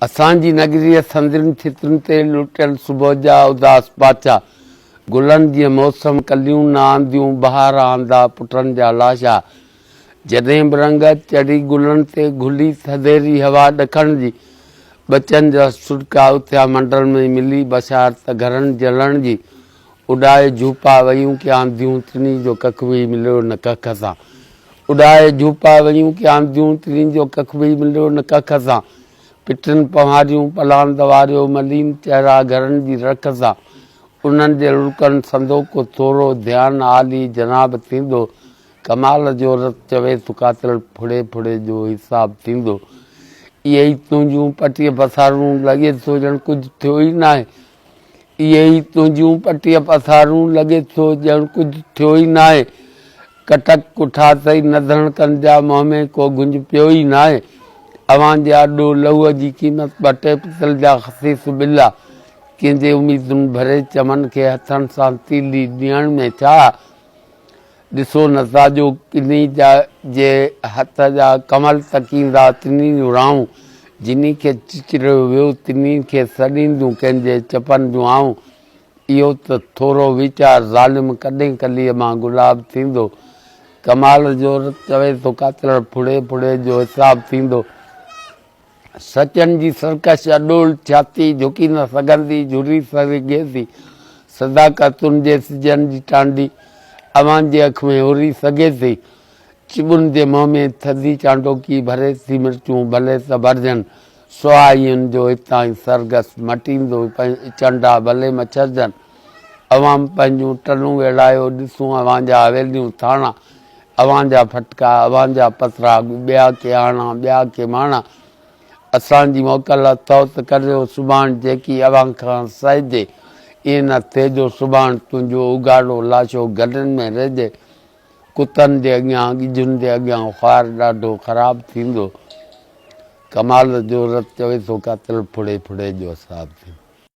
اسان جي نگريء سندرين ڇتن تي لٽيل صبح جا اداس پاڇا، گلن جيئن موسم ڪليون نه آنديون، بهار آندا پٽن جا لاشا. جڏهن به رنگ چڙهي گلن تي گهلي ٿڌيري هوا ڏکڻ جي، ٻچن جا سڏڪا اٿيا منڊل ۾ ملي بشارت گهرن جلڻ جي، اڏائي جهوپا ويون ڪي آنڌيون تني جو ڪک به مليو نه ڪک سان. اڏائي جهوپا ويون ڪي آنڌيون تني جو ڪک به مليو نه ڪک سان. پٽن پنهواريون پلاند واريو ملين چهرا گهرن جي رک سان. انهن جي لڙڪن سندو ڪو ٿورو ڌيان عالي جناب ٿيندو. ڪمال جو رت چوي ٿو قاتل ڦڙي ڦڙي جو حساب ٿيندو. اهي ئي تنهنجون پٽيء پسارون لڳي ٿو ڄڻ ڪجهه ٿيو ئي ناهي. اهي ئي تنهنجون پٽيء پسارون لڳي ٿو ڄڻ ڪجهه ٿيو ئي ناهي. ڪٽڪ ڪٺا اٿئي نڌڻڪن جا منهن ۾ ڪو گهنج پيو ئي ناهي. اوهان جي آڏو لهوء جي قيمت ٻه ٽي پتل جا خسيس ٻلا. ڪنهن جي اميدن ڀري چمن کي هٿن سان تيلي ڏيڻ ۾ ڇا؟ ڏسو نه تاجو ڪني جا جي هٿ جا ڪنول تڪيندا تني جون راهون، جني کي چچريو ويو تني کي سڏينديون ڪنهن جي چپن جون آهون. اهو ته ٿورو ويچار ظالم ڪڏهن ڪليء مان گلاب ٿيندو. ڪمال جو رت چوي ٿو قاتل ڦڙي ڦڙي جو حساب ٿيندو. سچن جي سرڪش اڏول ڇاتي جهڪي نه سگهندي، جهري سگهي ٿي. صداقتن جي سجن جي ٽانڊي اوهان جي اک ۾ هري سگهي ٿي. چٻن جي منهن ۾ ٿڌي چانڊوڪي ڀري ٿي مرچون ڀلي ته ڀرجن. سهائين جو هتان ئي سرگس مٽيندو چنڊا ڀلي مڇرجن. اوهان پنهنجون ٽلون ويڙهايو ڏسون اوهان جا حويليون ٿاڻا. اوهان جا ڦٽڪا، اوهان جا پترا، ٻيا ڪي آڻا، ٻيا ڪي ماڻا. اسان جي موڪل اٿئو ته ڪريو سڀاڻ جيڪي اوهان کان سهجي. ائين نه ٿئي جو سڀاڻ تنهنجو اگهاڙو لاشو گڏين ۾ رهجي. ڪتن جي اڳيان، ڳجهن جي اڳيان خوار ڏاڍو خراب ٿيندو. ڪمال جو رت چوي ٿو قاتل ڦڙي ڦڙي جو حساب ٿيندو.